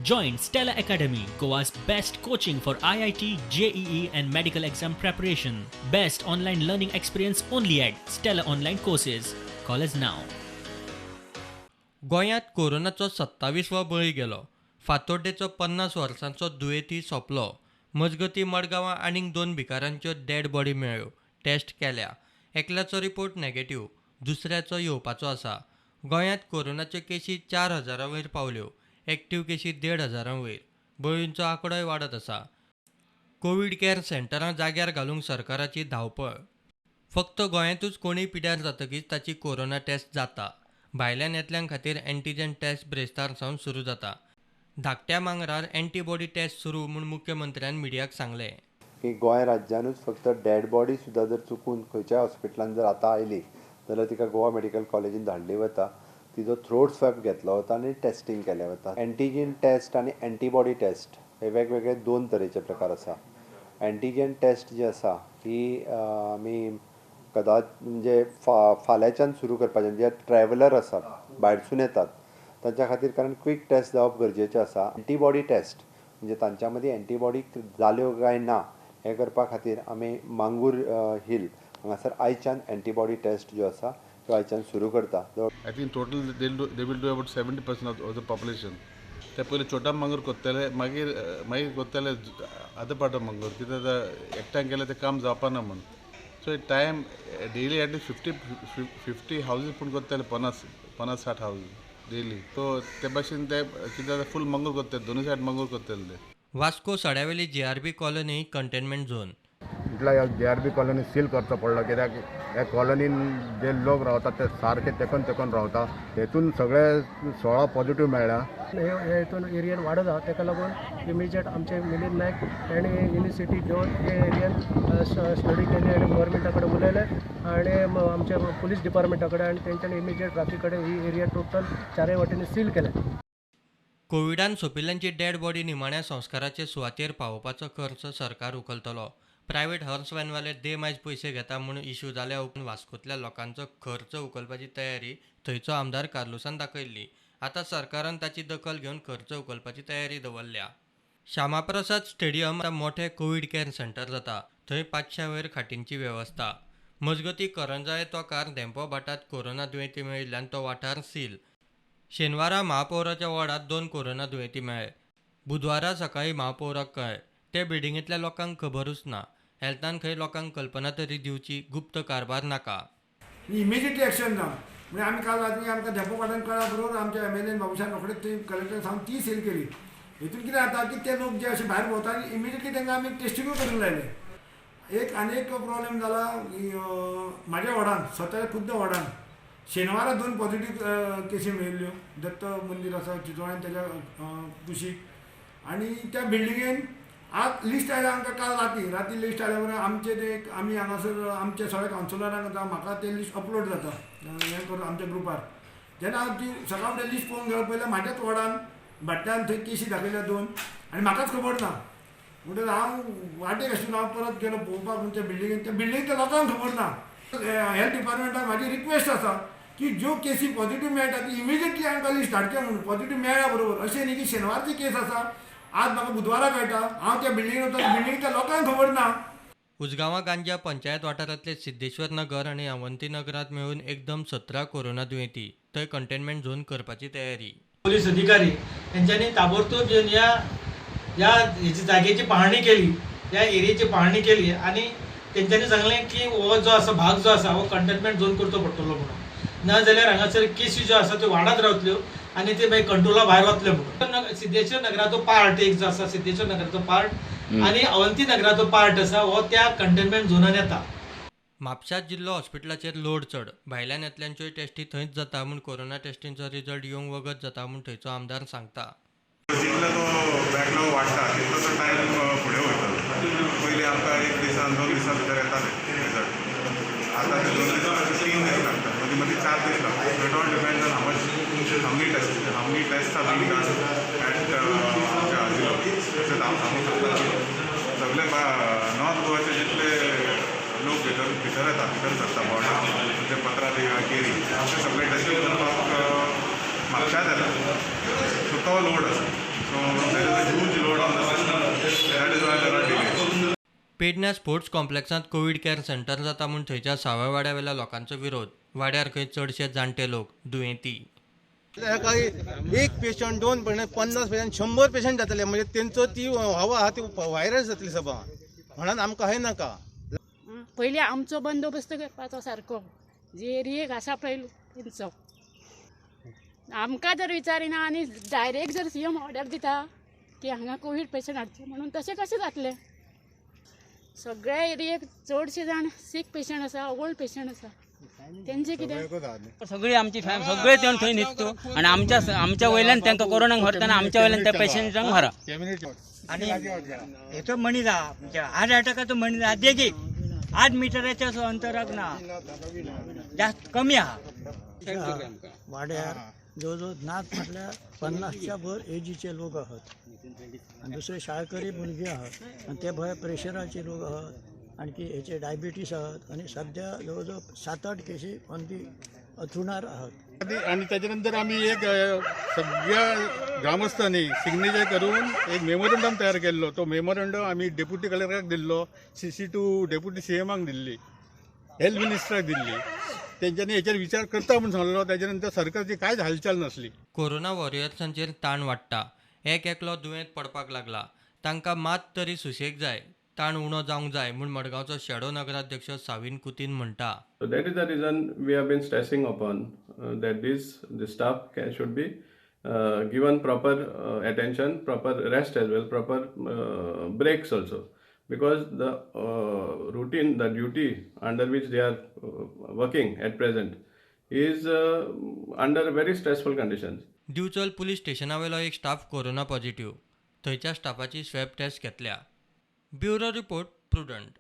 Join Stella Academy, Goa's best coaching for IIT, JEE, and medical exam preparation. Best online learning experience only at Stella Online Courses. Call us now. गोंयांत कोरोनाचो 27वो बळी गेलो. फातोड्डेचो 50 वर्सांचो दुयेंती सोंपलो. मजगतीं मडगांवां आनीक 2 भिकाऱ्यांच्यो डेड बॉडी मेळ्ळ्यो. टेस्ट केल्या. एकल्याचो रिपोर्ट नेगेटीव, दुसऱ्याचो येवपाचो आसा. गोंयांत कोरोनाच्यो केशी 4000 वयर पावल्यो. एक्टीव केशी 1500 वयर. बळींचो आंकडोय वाडत आसा. कोवीड केअर सेंटरां जाग्यार घालूंक सरकाराची धांवपळ. फक्त गोंयांतूच कोणूय पिड्यार जातकीच ताची कोरोना टेस्ट जाता. भायल्यान येतल्यां खातीर एंटीजन टेस्ट ब्रेस्तार सावन सुरू जाता. धाकट्या मांगरार एंटीबॉडी टेस्ट सुरू म्हूण मुख्यमंत्र्यान मिडियाक सांगलें. की गोंय राज्यानूच फक्त डेड बॉडी सुद्दां जर चुकून खंयच्याय हॉस्पिटलान जर आतां आयली जाल्यार तिका गोवा मेडिकल कॉलेजीन धाडली वता. तिजो थ्रोट स्वॅब घेतलो वता आनी टेस्टींग केलें वता. एंटीजन टेस्ट आनी एंटीबॉडी टेस्ट हे वेगवेगळे 2 तरेचे प्रकार आसा. एंटीजन टेस्ट जी आसा ही आमी कदाच म्हणजे फाल्यांच्यान सुरू करपाचें. जे ट्रॅवलर आसात भायरसून येतात तांच्या खातीर, कारण क्वीक टेस्ट जावप गरजेचें आसा. एंटीबॉडी टेस्ट म्हणजे तांच्या मदीं एंटीबॉडी जाल्यो काय ना हें करपा खातीर आमी मांगूर हिल हांगासर आयच्यान एंटीबॉडी टेस्ट ज्यो आसा त्यो आयच्यान सुरू करता. I think total they will do about 70% of the population. ते पयलीं छोटा मांगूर करतले, मागीर मागीर करतले अदर पार्ट ऑफ मांगूर. कित्याक एकट्यान केल्यार तें काम जावपाना म्हूण. So time daily at least 50 houses पूण करतले, 50-60 हावजीस डेली. सो ते भाशेन ते कितें फूल मांगूर करतले, दोनूय सायड मांगूर करतले ते. वास्को सड्यावेली जीआरबी कॉलनी कंटेनमेंट झोन. म्हटल्यार जीआरबी कॉलनी सील करचो पडलो, कित्याक ह्या कॉलनीन जे लोक रावतात ते सारके तेकून तेकून रावता. हेतून सगळे 16 पॉझिटिव्ह मेळ्ळ्या. हे हितून एरियन वाडत आहा, ताका लागून इमिजिएट आमचे मिलिंद नायक ताणें युनिवर्सिटी घेवन हे एरियन स्टडी केली आनी गव्हर्मेंटा कडेन उलयले आनी आमच्या पुलीस डिपार्टमेंटा कडेन, आनी तेंच्यांनी इमिजिएट राती कडेन ही एरिया टोटल चारय वाटेंनी सील केले. कोविडान सोंपिल्ल्यांची डेड बॉडी निमाण्या संस्काराचे सुवातेर पावोवपाचो खर्च सरकार उखलतलो. प्रायव्हेट हर्स व्हॅनवाले दे मायज पयशे घेता म्हूण इश्यू जाल्या उपरांत वास्कोंतल्या लोकांचो खर्च उखलपाची तयारी थंयचो आमदार कार्लुसान दाखयल्ली. आतां सरकारान ताची दखल घेवन खर्च उखलपाची तयारी दवरल्या. श्यामाप्रसाद स्टेडियम आतां मोठें कोवीड केअर सेंटर जाता. थंय 500 वयर खाटींची वेवस्था. मजगतीं करंजाळे तोकार धेंपो भाटांत कोरोना दुयेंती मेळिल्ल्यान तो वाठार सील. शेनवारा महापौराच्या वॉर्डांत 2 कोरोना दुयेंती मेळ्ळे. बुधवारा सकाळीं महापौराक कळ्ळें. ते बिल्डिंगेंतल्या लोकांक खबरूच ना. हेल्थान खंय लोकांक कल्पना तरी दिवची, गुप्त कारभार नाका. इमिजिएटली एक्शन ना म्हणजे आमी काल राती आमकां धेंपो भाटान कळ्ळा बरोबर आमच्या एमएलएन बाबूशान रोखडेच थंय कलेक्टर सांगून ती सील केली. हितून कितें जाता की ते लोक जे अशे भायर भोंवता इमिजिएटली तांकां आमी टेस्टिंगूय करूंक लायलें. एक आनी एक प्रॉब्लेम जाला म्हाज्या वॉर्डान, स्वता खुद्द वॉर्डान शेनवारा 2 पॉझिटिव्ह केसी मेळिल्ल्यो. दत्त मंदीर आसा चिंचोळ्यान तेज्या कुशीक, आनी त्या बिल्डिंगेन आज लिस्ट आयल्या आमकां काल राती राती लिस्ट आयल्या बरोबर आमचे ते आमी हांगासर आमच्या सगळ्या कावन्सिलरांक जावं म्हाका ते लिस्ट अपलोड जाता हें करून आमच्या ग्रुपार. जेन्ना हांव ती सकाळ फुडें लिस्ट पळोवंक गेलो पयल्यार म्हाज्याच वॉर्डान भाट्यान थंय केशी दाखयल्या 2 आनी म्हाकाच खबर ना. म्हणटकच हांव वाटेक आशिल्लो, हांव परत गेलो पळोवपाक म्हणून त्या बिल्डिंगेन, त्या बिल्डिंगेंतल्या लोकांक खबर ना. हेल्थ डिपार्टमेंटाक म्हाजी रिक्वेस्ट आसा की ज्यो केसी पॉझिटिव्ह मेळटा ती इमिजिएटली आमकां लिस्ट धाडचें म्हणून. पॉझिटिव्ह मेळ्ळ्या बरोबर अशें न्ही की शेनवारची केस आसा आज म्हाका बुधवारा कळटा, हांव त्या बिल्डिंगेन वता, बिल्डिंगेंतल्या लोकांक खबर ना. उजगांवां गांजा पंचायत वाठारांतले सिद्धेश्वर नगर आनी अवंती नगरांत मेळून एकदम 17 कोरोना दुयेंती. थंय कंटेनमेंट झोन करपाची तयारी. पोलीस अधिकारी यांच्यानी ताबडतोब येवन ह्या हेची जागेची पाहणी केली, ह्या एरियेची पाहणी केली आनी तेंच्यांनी सांगलें की हो जो आसा भाग जो आसा हो कंटेनमेंट झोन करचो पडटलो म्हणून, ना जाल्यार हांगासर केसी ज्यो आसा त्यो वाडत रावतल्यो आनी ते मागीर कंट्रोला भायर वतले म्हणून. सिद्धेश्वर नगराचो पार्ट एक जो आसा, सिद्धेश्वर नगराचो पार्ट आनी अवंती नगराचो पार्ट आसा हो त्या कंटेनमेंट झोनान येता. म्हापश्यांत जिल्लो हॉस्पिटलाचेर लोड चड. भायल्यान येतल्यांच्योय टेस्टी थंयच जाता म्हूण कोरोना टेस्टींचो रिजल्ट येवंक वगत जाता म्हूण थंयचो आमदार सांगता. जितलो तो बॅकलॉग वाडटा तितलो तो टायम फुडें वयता. पयलीं आमकां 1 दिसान 2 दिसां भितर येताले रिजल्ट, आतां ते 2 दिसां 3 दीस लागता, मदीं मदीं 4 दीस लागता. It all depends on how many test are being done at आमच्या आजिलो. तशेंच हांव सांगूंक शकता की सगळे नॉर्थ गोवाचे जितले लोक भितर भितर येता, भितर सरता बॉर्डर म्हणजे पत्रादेवी केरी, ते सगळे टेस्टींग करपाक म्हापश्यांत येता. सो तो लोड आसा. So there is a huge load on the system, that is why there are delays. Pedne sports कॉम्प्लेक्सांत Covid care centre जाता म्हूण थंयच्या सावयवाड्यावेल्या लोकांचो विरोध. वाड्यार खंय चडशे जाणटे लोक दुयेंती. एक पेशंट, 2 पेशंट, 50 पेशंट, 100 पेशंट जातले, म्हणजे तेंचो ती हवा आहा ती व्हायरस जातली सभा, म्हणून आमकां हें नाका. पयलीं आमचो बंदोबस्त करपाचो सारको, जे एरियेक आसा पळय तेंचो आमकां जर विचारिना आनी डायरेक्ट जर सीएम ऑर्डर दिता की हांगा कोवीड पेशंट हाडचे म्हणून, तशें कशें जातलें? सगळ्या एरियेक चडशे जाण सीक पेशंट आसा, ओल्ड पेशंट आसा, तेंचे कितें? सगळी आमची फॅमिली सगळे ते थंय न्हिदतो आनी आमच्या वयल्यान तांकां कोरोनाक व्हरतना आमच्या वयल्यान त्या पेशंटांक व्हरा. आनी हेचो मनीस आहा म्हणजे हार्ट अटॅकाचो मनीस आहा, देगीक 8 मिटराच्या अंतराक ना, जास्त कमी आहा. वाड्यार जवळ जवळ नाच म्हटल्यार 50च्या वर एजीचे लोक आहात आनी दुसरे शाळकरी भुरगीं आहात आनी ते भायर प्रेशराचे लोक आहात, आणखी हेचे डायबिटीस आहात आनी सद्या जवळ जवळ 7-8 केशी ऑन दी अथरुणार आहात. आनी ताच्या नंतर आमी एक सगळ्या ग्रामस्थांनी सिग्नेचर करून एक मेमोरंडम तयार केल्लो. तो मेमोरंडम आमी डेप्युटी कलेक्टराक दिल्लो, CC2 deputy सीएमाक दिल्ली, हेल्थ मिनिस्टराक दिल्ली. तेंच्यांनी हेचेर विचार करता म्हूण सांगलो. ताच्या नंतर सरकारची कांयच हालचाल नासली. कोरोना वॉरियर्सांचेर ताण वाडटा, एक एकलो दुयेंत पडपाक लागला, तांकां मात तरी सुशेग जाय, ताण उणो जावंक जाय म्हूण मडगांवचो शेडो नगराध्यक्ष सावीन कुतीन म्हणटा. So that is the reason we have been stressing upon that the staff should be given proper attention, proper rest as well, proper breaks also, because the routine, the duty under which they are working at present is under very stressful conditions. Divchal police स्टेशनावेलो एक staff corona positive, थंयच्या स्टाफाची swab taste घेतल्या. Bureau report, Prudent.